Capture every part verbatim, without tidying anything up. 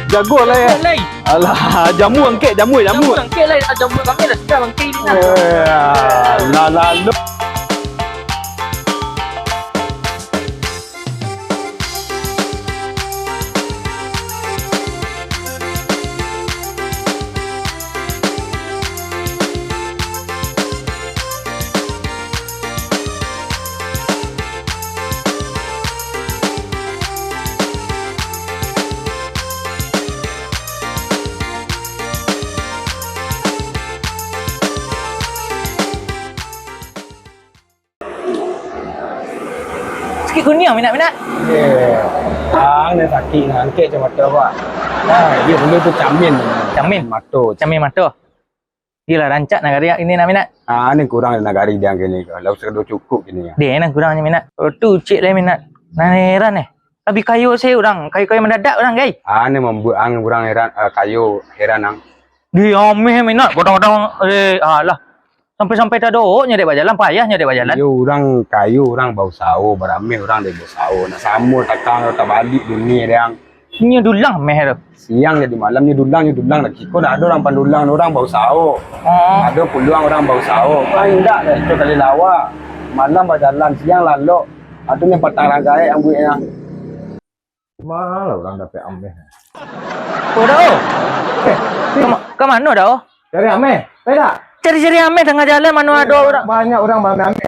Jago lah, ya. Jago lah. Alah, jamu angkek, jamu, jamu. Jamu angkek lah, jamu kami lah sudah angkek ini lah. Eh, alah, alah. Sakik kuniang, Minat, Minat. Ye. Ang ni sakik, angkek macam mato, Pak. Nah, dia dulu tu camin. Camin? Mato. Camin mato. Iyolah, rancak nagari ini nak, Minat. Ah, ni kurang nagari dia kini ko. Lah, usah cukup kini, ya. Dia nan kurang ni, Minat. Oh, tu cik lah, Minat. Nah, heran eh. Tapi kayo saya orang, kayo-kayo mendadak orang, gai. Ah, ni membuat ang kurang heran, ah, kayo heran ang. Di ameh, Minat. Kadang-kadang, eh, alah. Sampai-sampai tak ada awaknya dek bajalan, payahnya dek bajalan. Iyo, urang kayo, urang bausaho, barameh urang dek bausaho. Nak samo takang, tabalik dunia dek ang. Nyo dulang meh tu. Siang jadi malam, nyo dulang, nyo dulang lagi. Ko dak ado urang pandulang, urang bausaho. Oh. Ado puluang urang bausaho. Ko indak lah, itu kali lawa. Malam bajalan, siang lalok. Ado nyo patang ragaek ambuiknyo. Malah urang dapek ameh. Oh, dah, oh. Eh, ka ma-, ka mano dah, oh? Cari ameh, pai dak? Cari-cari ameh tangah jalan, mano ado urang. Banyak urang baameh-ameh.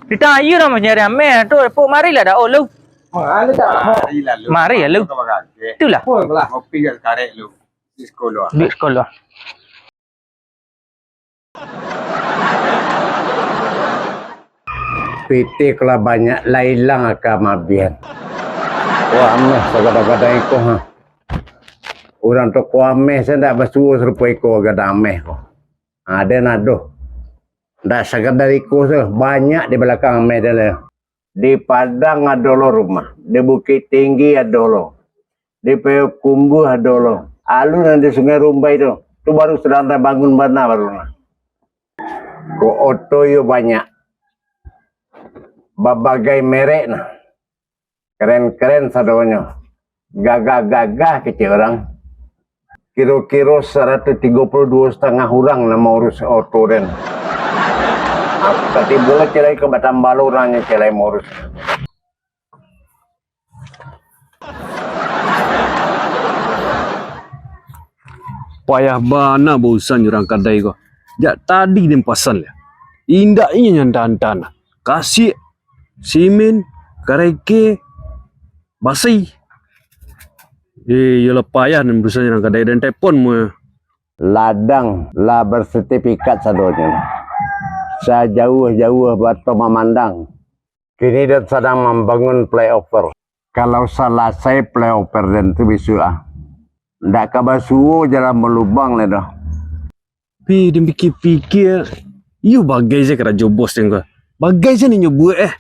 Di tangah aia urang mancari ameh tu, pok marilah dah, oh, lu. Mari dah. Mari lah lu. Mari lah lu. Itulah. Pok lah. Kopi kat karek lu. Di sekolah. Di sekolah. Pitih ko lah banyak, lah ilang aka mabian. Wah, ameh sagada-gada iko, ha. Urang toko ameh se ndak basuo sarupo iko gada ameh ko. Ha, den ado. Ndak sakadar iko se, banyak di balakang ameh den lai. Di Padang ado lo rumah, di Bukittinggi ado lo, di Payokumbuah ado lo. Alun nan di Sungai Rumbai tu, tu baru sadang tabangun bana baru nah. Ko oto iyo banyak, babagai merek nah, keren-keren sadonyo. Gagah-gagah kecek urang. Kiro-kiro saratuih tigo puluah duo satangah urang nan maurus oto den. Tapi bulan cilai ko batambah lo urangnyo cilai maurus. Payah bana baurusan jo urang kadai ko. Jak tadi den pasan lah. Indak inyo nan anta-anta nah. Kasiak, simin, kareke, basi. Eh, iyolah payah nan barusan jo urang kadai, den telepon mu. Ladang lah bersertifikat sadonyo. Sajauah-jauah bato mamandang. Kini den sadang mambangun flyover. Kalau salasai flyover den tu bisuak ah, ndak ka basuo jalan balubang lai doh. Pi, den pikia-pikia, iyo bagai se karajo bos den ko. Bagai se inyo buek eh.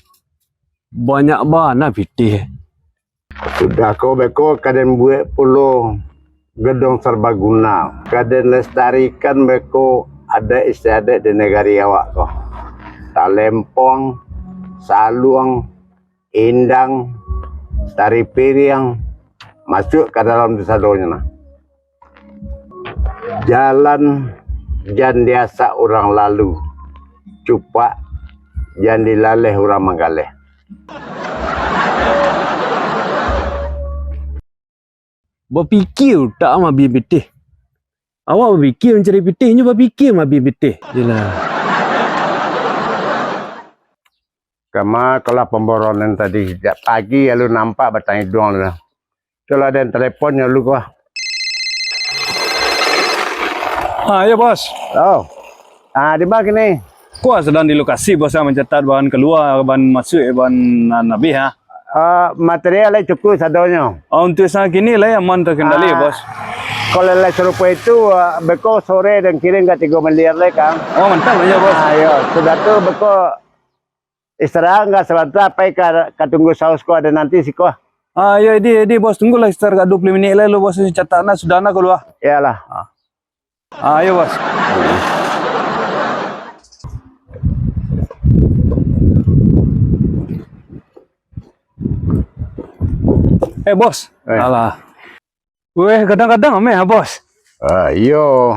Banyak bana pitih. Sudah ko beko ka den buek pulo gedong serbaguna. Ka den lestarikan beko adat istiadat di nagari awak ko. Talempong, saluang, indang, tari piriang, masuak ka dalam tu sadonyo nah. Jalan jan diasak urang lalu, cupak jan dilaleh urang manggaleh. Bapikia utak mabian pitih. Awak bapikia mancari pitih, inyo bapikia mabian pitih. Iyolah. Kama kalah pamboronan tadi, jak pagi lalu nampak batang iduang tu. Kalau ado nan telepon nyo lu ko. Ah, iyo, Bos. Oh. Ah, di ma kini? Ko sadang di lokasi, Bos, ah, mancatat bahan kalua, bahan masuak, bahan nan abih, ah. Ah, material lai cukuik sadonyo. Ah, untuak saat kini lai aman terkendali, ah, Bos. Kalau lai sarupo itu, ah, beko sore den kirim ka tigo miliar lai, Kang. Oh, mantap aja, Bos. Ah, iyo, sudah tu beko istirahat ka sabanta, pai ka, ka tunggu saus ko ado nanti siko. Ah, iyo, edi, edi, Bos, tunggulah sekitar ka duo puluah minik lai lu, Bos, catat nah, sudah nah kalua. Iyolah. Ah. Ah, iyo, Bos. Eh, Bos. Eh. Alah. Weh, kadang-kadang ameh, ah, Bos. Ah, iyo.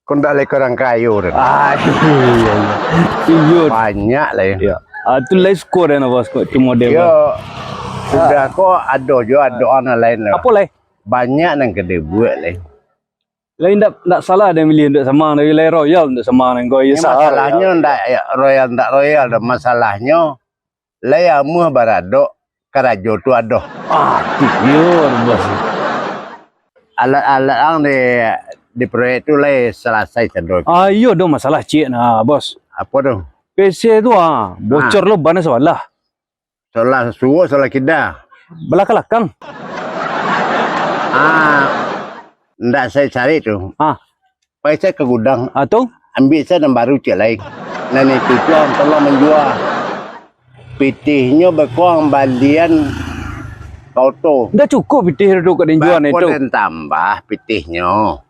Kok ndak lai ka urang kayo den. Ah, iyo, iyo. Iyo. Banyak lai. Iyo. Ah, tu lai suko den, Bos, kok tu model. Iyo. Sudah ko ado juo, ado nan lain lah. Apo lai? Banyak nan ka dibuek lai. Lai ndak, ndak salah den milih untuak Samang, tapi lai royal untuak Samang den ko. Iyo, sah. Masalahnyo ndak royal, ndak royal doh. Masalahnyo lai amuah baradok, karajo tu ado. Ah, tiok, Bos. Alat-alat ang di, di proyek tu lai salasai sado. Ah, iyo, ado masalah ciek nah, Bos. Apo tu? P C tu, ah, bocor lo, bana sabalah. Sabalah suok, sabalah kida. Balakang-lakang. Ah, ndak sai cari tu. Ah. Pai se ka gudang. Ah, tu? Ambiak se nan baru ciek lai. Nan itu tu ang tolong manjua. Pitihnyo beko ang balian ka oto. Ndak cukuik pitih tu ka den jua itu. Beko den tambah pitihnyo.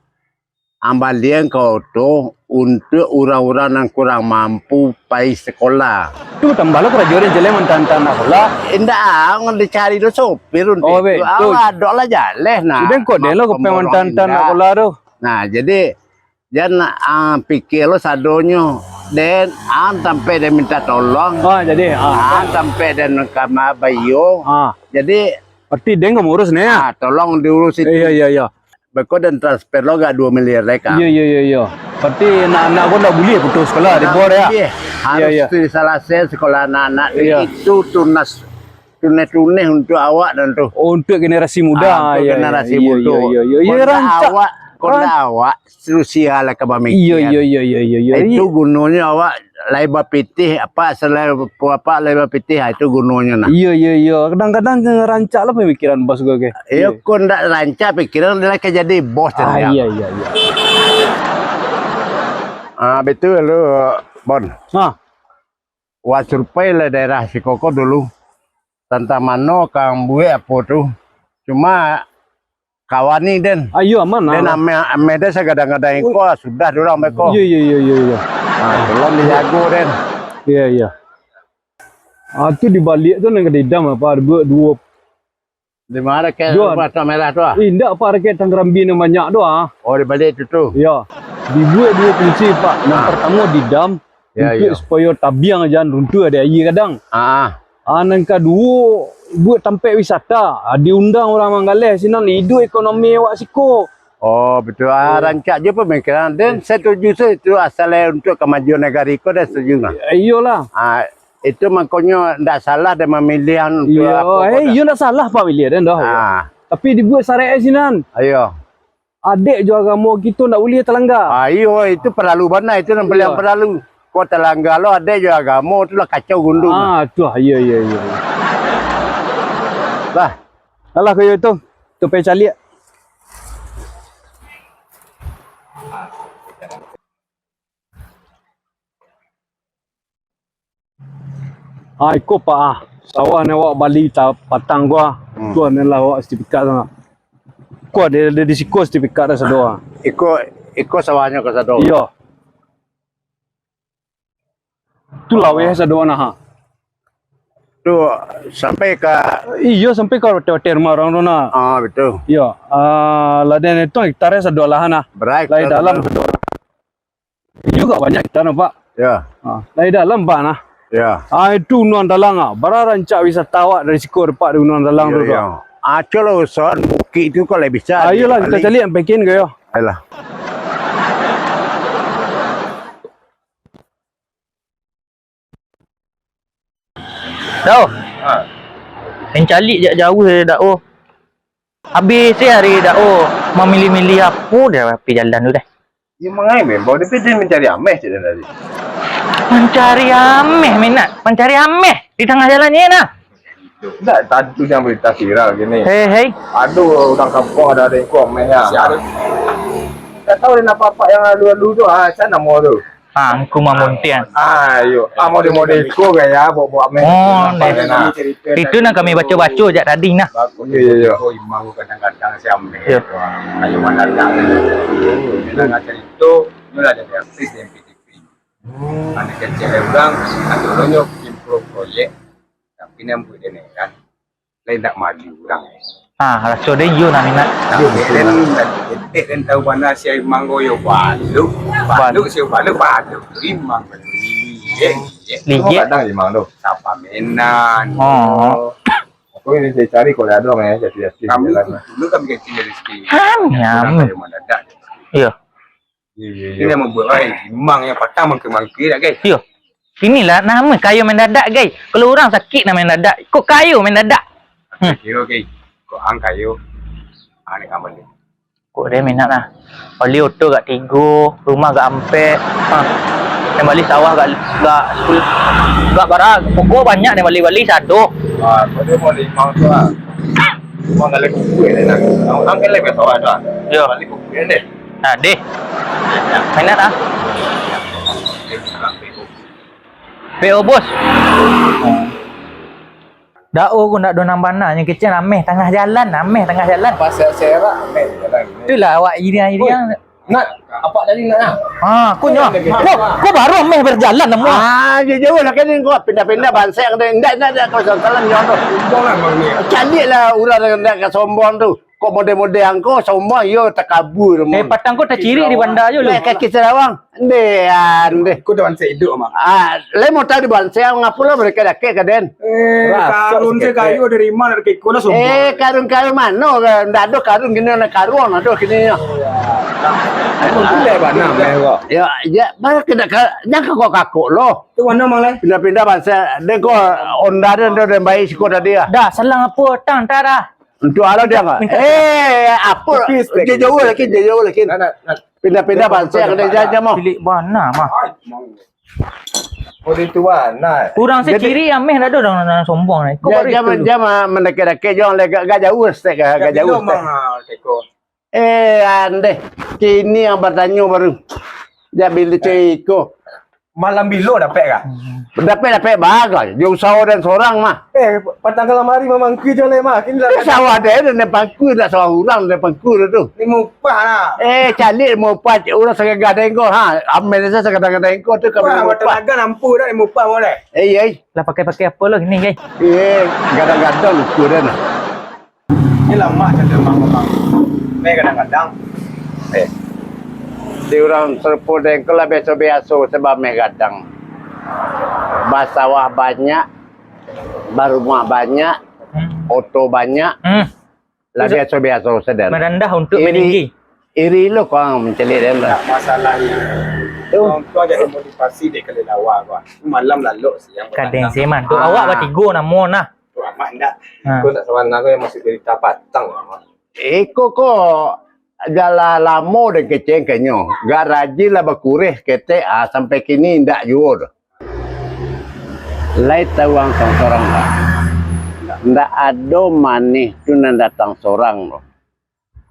Ang balian ka oto untuak urang-urang nan kurang mampu pai sakolah. Tu tambah lo karajo den, jaleh mantan-tan nak sakolah. Indak, ang dicari lo sopir untuak itu. Oh, batua. Ang ado lah jaleh nah. Sudah kok den lo ka pai mantan-tan nak sakolah tu. Nah, jadi, jan, ah, pikia lo sadonyo. Den, ang tampek den minta tolong. Ah, jadi, ah. Ang tampek den ka ma-, bayo. Ah. Jadi, berarti den ka maurus ni, ya? Ah, tolong diurus itu. Iya, iya, iya. Beko den transfer lo agak duo miliar lai ka. Iyo, iyo, iyo, iyo. Berarti anak-anak ko ndak buliah putus sakolah di Bor, ya? Ndak buliah. Iyo, harus iyo. Disalasaian sakolah anak-anak tu. Iyo. Itu tunas, tuneh-tuneh untuak awak nan tu. Oh, untuak generasi muda. Ah, untuak generasi muda. Iyo, iyo, iyo, iyo. Kok ndak awak, kok ndak awak, rusia lah ka bamikia. Iyo, iyo, iyo, iyo, iyo. Itu gunonyo awak lai bapitih, apak salai, apak lai bapitih, ah, itu gunonyo nah. Iyo, iyo, iyo. Kadang-kadang rancak lah pamikiran bos ko, ke. Iyo, kok ndak rancak pikiran, lai ka jadi bos. Ah, iyo, iyo, iyo. Ah, betul lo, Bon. Ah. Wak survei lah daerah siko ko dulu. Tantang mano ka buek apo tu. Cuma kawan ni, den. Ah, iyo, aman lah. Den ameh, ameh den sagadang-gadang iko, sudah durang beko. Iyo, iyo, iyo, iyo, iyo. Ah, tolong dijago, den. Iyo, iyo. Ah, tu di baliak tu nan ka diidam apo, dibuek duo. Di ma, dakek rumah Tuan Merah tu, ah? Indak, Pak, dakek tangkarambin nan banyak tu, ah. Oh, di baliak tu tu. Iyo. Dibuek duo fungsi, Pak. Nan partamo diidam, Yo, untuak yo. Supayo tabiang jan runtuah dek aia kadang. Ah, ah. Ah, nan kaduo, buek tampek wisata. Ah, diundang urang manggaleh sinan, iduik ekonomi awak siko. Oh, betul. Ah, rancak juo pamikiran. Den setuju se itu asal untuak kamajuan nagari ko, den setuju mah. Iyolah. Ah, itu mangkonyo ndak salah den mamiliah untuak apo ko, eh, iyo, ndak salah, Pak, miliah den doh. Ah. Tapi dibuek saraik sinan. Iyo. Adek jo agamo kito ndak buliah talangga. Ah, iyo, itu paralu bana, itu nan paliang paralu. Kok talangga lo adek jo agamo, tu lah kacau gunduang. Ah, tu lah, iyo, iyo, iyo. Lah. Alah, kok iyo tu, tu pai caliak. Ah, iko, Pak, ah. Sawah nan awak bali ta-, patang ko, ah. Hmm. Tu nan lah awak sertifikat tu, ah. Ko ado, ado di siko sertifikat dah sado, ah. Iko, iko sawahnyo ko sado? Iyo. Tu laweh sado nah, ha. Tu sampai ka... Iyo, sampai ka wateh-wateh rumah urang tu nah. Ah, betul. Iyo. Ah, lah den ituang hektarnyo sado lah nah. Bara hektar? Lai dalam sado. Iyo, agak banyak hektar nah, Pak. Ya. Ah, lai dalam, Pak, nah. Ya. Ah, itu Gunuang Dalang, ah. Bara rancak wisata awak dari siko, Pak, di Gunuang Dalang tu, Pak. Iyo, iyo. Acok lah usahoan bukik tu kalau bisa. Ah, iyolah, kita caliak sampai kin ke, yo. Ayolah. Dao. Ha. Mancaliak jak jauah dari Dao. Habis se ari Dao mamiliah-miliah apo di tapi jalan tu deh. Iyo, mangai memang, tapi den mancari ameh cek den tadi. Mancari ameh, Minat? Mancari ameh di tangah jalan ni nah. Ndak, tadi tu yang berita viral gini. Hei, hei. Ado urang kampuang ado, ado iko ameh, ya. Siapa? Tak tahu den apak-apak yang alu-alu tu, ah, sia namo tu. Ah, Angku Mamontian. Ah, iyo. Ah, model-model iko gaya bawa-bawa ameh. Oh, nah. Itu nan kami baco-baco jak tadi nah. Iyo, iyo, iyo. Iko imah kadang-kadang si ameh. Iyo. Ayo mandatang. Dengar carito, itulah jadi artis di M P T V. Anak kecil urang, ado nyo bikin pro-, proyek, tapi nan buek den kan. Lai ndak maju urang. Ah, raso den iyo nan minat. Yo, den, den tahu bana si Imang ko yo baluk. Baluk, si baluk, baluk. Imang baluk. Eh, eh. Ligek. Kadang Imang tu. Sapa menan. Oh. Aku ni cari-cari kalau ada orang, eh, jati-jati. Kami jalan. Dulu kami kecil dari sini. Ham, ham. Kayo mendadak. Iyo. Iyo, iyo, iyo. Ini yang membuat, oi, Imang yang patang mangke-mangke dah, guys. Iyo. Inilah nama kayo mendadak, guys. Kalau orang sakit nak mendadak, kok kayo mendadak. Hmm. Kiro, guys. Kok ang kayo. Ah, ni kamar ni. Kok dia minat lah. Bali oto gak tigo, rumah gak ampek. Ha. Yang bali sawah gak, gak sepuluh, gak bara, pokok banyak yang bali-bali sado. Ah, kok dia mau limau tu ah. Mau galak kuku ni nak. Ang galak biasa awak tu ah. Yo. Bali kuku ni deh. Nah, deh. Minat ah. P O bos. Dak, oh, ko ndak do nan bana, nyo kecek ameh tangah jalan, ameh tangah jalan. Pas serak, ameh jalan. Itulah awak iriang-iriang. Oi, nak, apak tadi nak ah? Ha, ko nyo. Ko, ko baru ameh berjalan namuah. Ah, jauh-jauh lah kan ko pindah-pindah bansa, ndak, ndak, ndak, ko salah nyo tu. Sombong lah abang ni. Caliak lah urang ndak ka sombong tu. Kok model-model angko sombong, iyo takabur. Eh, patang ko tacirik di banda jo lu. Lai kaki sarawang. Ndeh, ah, ndeh. Ko dah bansa iduik, Mang. Ah, lai mau tahu di bansa, ngapo lah mereka dakek ka den? Eh, karun se kayo dari ma dari kiko lah sombong. Eh, karun-karun mano? Ndak ado karun kini, nak karun ado kini. Karun tu dek bana meh ko. Ya, ya, bana kena ka-, jangan kakok-kakok lo. Tu mano, Mang, lai? Pindah-pindah bansa. Den ko onda den, den baik siko tadi ah. Dah, salang apo tang tara? Untuk alo dia nggak? Eh, apo? Jauh-jauh lagi, jauh-jauh lagi. Nak, nak, nak. Pindah-pindah bansa, kena jajan mah. Cilik bana mah. Oh, di tuan, nah. Kurang seciri ameh dah tu, dah, dah sombong ni. Kau baru jam, itu. Jam, ah, mendekek-dekek, jangan lagi, agak jauh, stek, agak jauh, stek. Mang, ah, teko. Eh, andeh. Kini yang bertanyo baru. Jak beli ceko. Malam bilo dapek kah? Dapek-dapek bagai. Dia usaho den sorang mah. Eh, patang kalam hari mamangku jo lai mah. Kini lah. Eh, sawah den, den pangku, nak sawah urang, den pangku tu. Ni mupah lah. Eh, caliak mupah, urang sagagah den ko, ha. Ameh sagadang-gadang ko tu, kami mupah. Wah, tanaga nampu dah, ni mupah mo deh. Eh, iya, eh. Lah pakai-pakai apo lo kini, guys? Eh, gadang-gadang lupa den. Ni lamak cando mang-mang. Meh gadang-gadang. Eh. Di urang sarupo den ko lah biaso-biaso, sabab meh gadang. Basawah banyak, barumah banyak, hmm, oto banyak. Hmm. Lah biaso-biaso sajo. Marandah untuk maninggi. Iri lo kau mancaliak den lah. Ndak masalahnyo. Tu. Urang tu jadi motivasi dek kalelawa ko. Malam lalok siang. Kadang siang mah. Tu awak batigo namo nah. Tu amak ndak. Ha. Ko ndak sabana ko yang masuk berita patang, amak. Iko ko jalan lamo den kecek kanyo. Gak rajin lah bakureh ketek, ah, sampai kini ndak juo doh. Lai tahu ang sorang-sorang lah. Ndak ado manih tu nan datang sorang doh.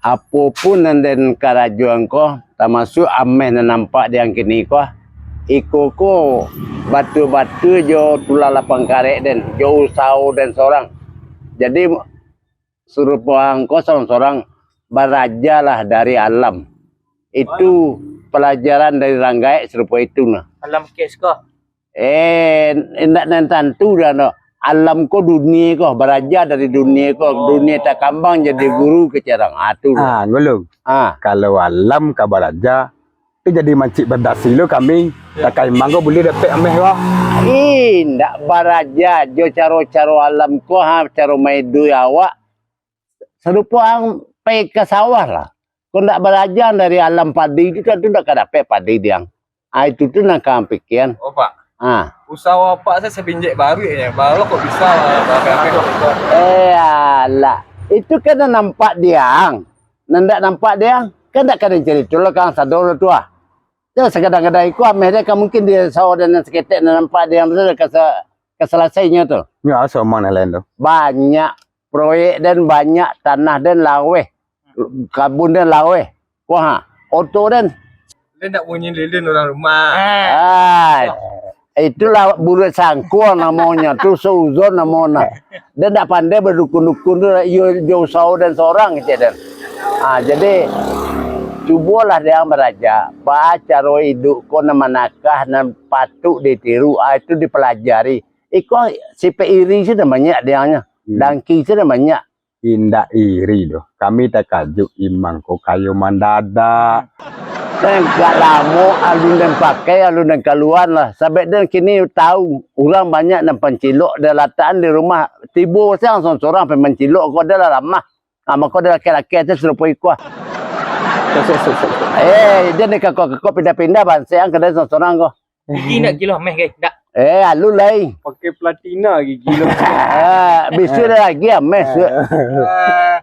Apo pun nan den karajoan ko, tamasuak ameh nan nampak di ang kini ko, iko ko batua-batua jo tulang lapang karek den, jo usaho den sorang. Jadi, sarupo ang ko sorang-sorang barajalah dari alam. Itu palajaran dari urang gaek sarupo itu nah. Alam kes ko? Eh, indak nan tantu dah no. Alam ko dunia ko, baraja dari dunia ko, dunia takambang jadi guru kecek urang. Ah, tu. Ah, ngulung. Ah. Kalau alam ka baraja, tu jadi mancik badasi lo kami. Ya. Takai mangko buliah dapek ameh ko. Ih, ndak baraja jo caro-caro alam ko, ha, caro maiduik awak. Sarupo ang pai ka sawah lah. Kok ndak baraja dari alam padi tu, tantu ndak ka dapek padi di ang. Ah, itu tu nan ka ang pikian. Oh, Pak. Ah. Usaho Apak se sabinjek baruak nyo, baru kok bisa, Pak. Eh, alah. Itu kan nan nampak di ang. Nan ndak nampak di ang, kan ndak ka den carito lah ka ang sado tu ah. Yo, sakadang-kadang iko ameh dek ka mungkin di sawah den nan saketek nan nampak di ang tu ka sa-, ka salasainyo tu. Nyo, asa mang nan lain tu. Banyak proyek den, banyak tanah den laweh. Kabun den laweh. Wah, oto den. Den ndak bunyi lilin urang rumah. Ah, itulah buruak sangko namonyo tu, suuzon namonyo. Den ndak pandai badukun-dukun tu, iyo jo usaho den sorang, kecek den. Ah, jadi, cubolah den baraja, baa caro iduik ko nan manakah, nan patuik ditiru, ah, itu dipalajari. Iko sipek iri sudah banyak di ang nyo, dangki sudah banyak. Indak iri doh. Kami takajuik, Imang ko kayo mandadak. Dek lamo alun den pakai, alun den kaluan lah. Sabab den kini tahu, urang banyak nan pancilok, den latakan di rumah, tibo siang sorang-sorang pai mancilok ko, den lah lamah. Ah, mako den laki-laki aja sarupo iko ah. Eh, den dikakok-kakok pindah-pindah banseang ka den sorang-sorang ko. Gigi ndak gilo ameh, gai? Ndak. Eh, alun lai. Pakai platina gigi lo. Ah, bisuak ado lagi ameh, suak. Eh,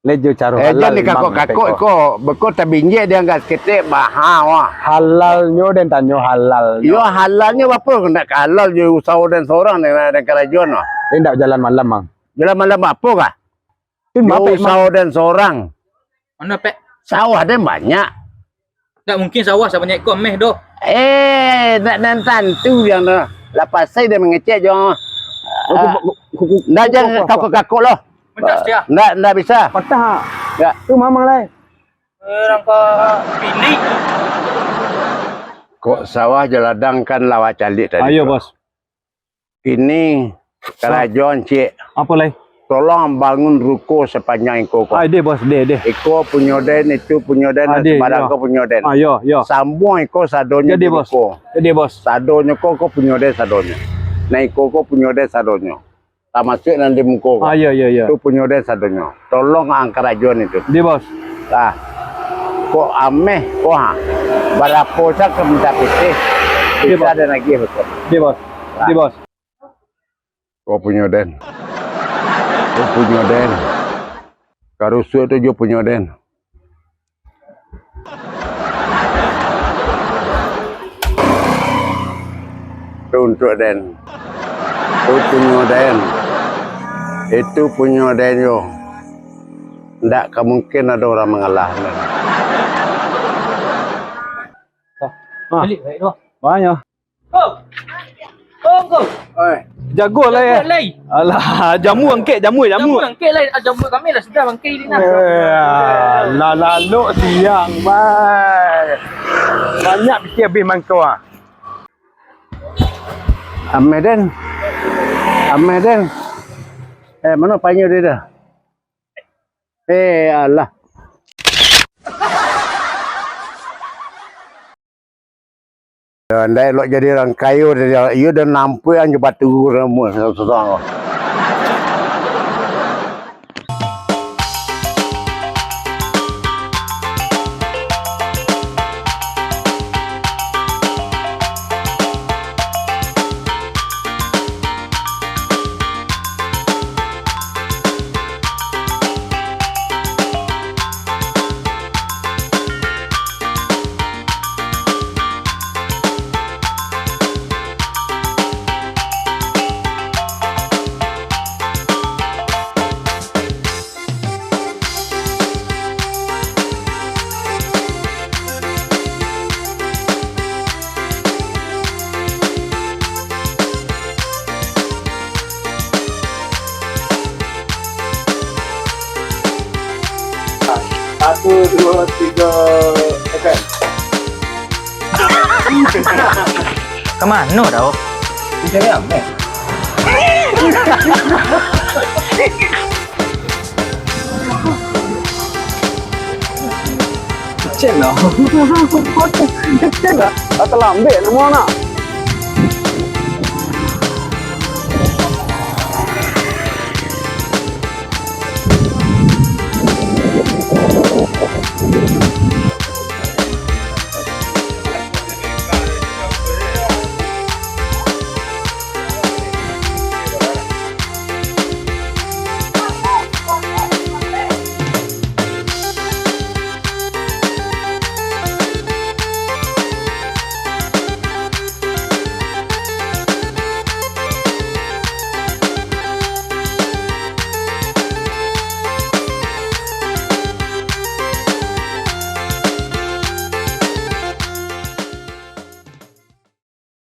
Lejo caro eh, halal, jan dikakok-kakok iko. Beko tabinjek di angga saketek, baha wah. Halalnyo den tanyo, halalnyo. Yo, halalnyo apo? Ndak ka halal jo usaho den sorang, den, den karajoan wah. Eh, ndak jalan malam, Mang. Jalan malam apo kah? Tu yo, mapek, Mang. Usaho den sorang. Mano, Pek? Sawah den banyak. Ndak mungkin sawah sabanyak iko ameh doh. Eh, ndak nan tantu yang doh. Lah pasai den mangecek jo. Ndak, jan kakok-kakok lo. Ndak, ndak bisa. Patah, ah. Ndak. Tu mamang lai. Urang ka pilih. Kok sawah jo ladang kan lawa caliak tadi. Ayo, Bos. Kini karajoan ciek. Apo lai? Tolong bangun ruko sapanjang iko ko. Ah, deh, Bos, deh, deh. Iko punyo den, itu punyo den, ah, deh, sabarang ko punyo den. Ah, yo, yo. Sambuang iko sadonyo di ruko. Yo, deh, Bos. Sadonyo ko, ko punyo den sadonyo. Nah, iko ko punyo den sadonyo. Tamasuak nan di muko ko. Ah, yo, yo, yo. Tu punyo den sadonyo. Tolong ang karajoan itu. Deh, Bos. Lah. Kok ameh, ko ha. Barapo sa ka minta pitih? Bisa den agiah beko. Deh, Bos. Deh, Bos. Ko punyo den. Ko punyo den. Karusuak tu jo punyo den. Tu untuak den. Tu punyo den. Itu punyo den yo. Ndak ka mungkin ado urang mangalah den. Ah. Balik, balik tu. Banyak. Ko. Ko, ko. Oi. Jago lah, eh. Jago lah. Alah, jamu angkek, jamu, jamu. Jamu angkek lah. Ah, jamu kami lah sudah bangkai ni nah. Eh, lah lalok siang, bai. Banyak pitih abih mangko ah. Ameh den. Ameh den. Eh, mano panyo dia dah? Eh, alah. Yo, ndak elok jadi urang kayo, iyo den nampuak an jo batu rumah susah. Satu, dua, tiga, action. Ka mano, Daud? Mancari ameh. Kecil lah. Kecil lah. Kata lambek nama nak.